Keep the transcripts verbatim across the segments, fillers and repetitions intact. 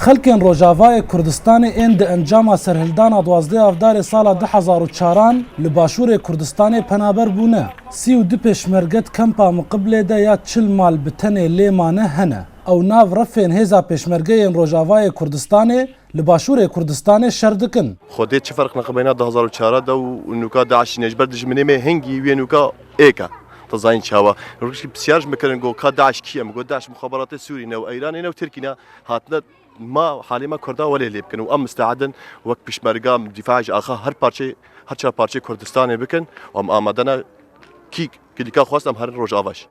Xelkên Rojavayê Kurdistanê ên di encama serhildana duwazdeh Avdarê sala du hezar û çaran li Başûrê Kurdistanê penaber bûne. Sî û du pêşmerge di kempa Miqiblê de ya çil mal bi tenê lê mane hene. Ew nav refên hêza pêşmergeyên Rojavayê Kurdistanê li Başûrê Kurdistanê şer dikin. Xwedê çi ferq nake beyna du hezar û çar de û nûka DAIŞ ne? Ji ber dijminê me hingî wê nûka êk e. Te zanîn çawa? Rojekî pisyar ji me kirin, got, ka DAIŞ kî ye? Min got, DAIŞ muxaberatê Sûrî ne û Eyranê ne û Tirkî ne. Hatine ma halê me Kurda welê lê bikin û em misteed in wek pişmerga, dîfa ji axa her parçeyê, her çar parçeyê Kurdistanê bikin û em amade ne kî kilîka xwest em herin Rojava jî.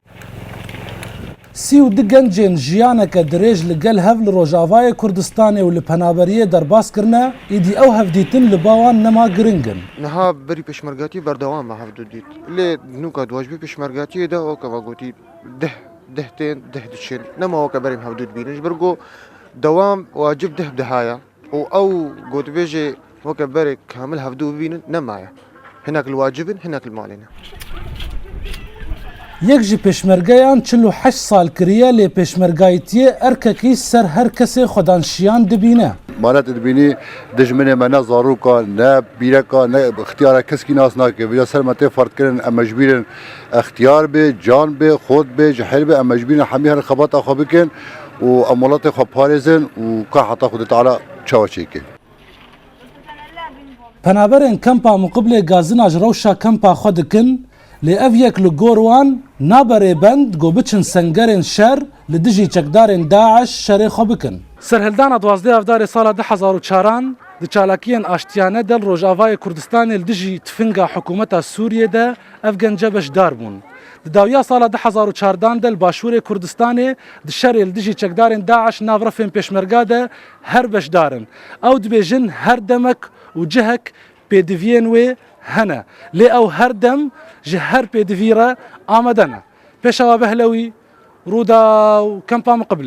Sî û du gencên jiyaneke dirêj li gel hev li Rojavayê Kurdistanê û li penaberiyê derbas kirine, îdî ew hevdîtin li ba wan nema giring in. Niha berî pêşmergatiyê berdewam e hevdu dît. Lê nûka di wacibê pêşmergatiyê de weke ve gotî deh, deh tên, deh diçin. Nema weke berê em hevdu dibînin. Ji ber ku dewam wacib deh bi deha ye. Û ew gotibêjê weke berê kamil hevdu bibînin nemaye. Hinek li wacib in, hinek li malê ne. Yek ji pêşmergeyan çil û heşt sal kiriye, lê pêşmergayîtiyê erkekî ser her kesê xwedanşiyan dibîne. Mane tu dibînî dijminê me ne zaroka, ne pîreka, ne ixtiyara keskî nas nake. Vêca ser me tê ferdkirin, em mecbûr in extiyar bê, can bê, xort bê, cihil bê, em mecbûr in hemî herin xebata xwe bikin û em welatê xwe parêzin û ka heta Xwedê Teala çawa çêke. Penaberên kempa Muqiblê gazina ji rewşa kempa xwe dikin, lê ev yek li gor wan nabe rêbend ku biçin sengerên şer li dijî çekdarên DAIŞ şerê xwe bikin. Serhildana duwazdeh Avdarê sala du hezar û çaran di çalakiyên aştiyane de li Rojavayê Kurdistanê li dijî tifinga hikûmeta Sûriyê de ev gence beşdar bûn. Di dawiya sala du hezar û çardan de li Başûrê Kurdistanê di şerê li dijî çekdarên DAIŞ nav refên pêşmerga de her beşdar in. Ew dibêjin her demek û cihek pêdiviyên wê hene. Lê ew her dem ji her pêdivî re amade ne. Pêşawa Behlewî, Rûdaw, Kempa Miqiblê.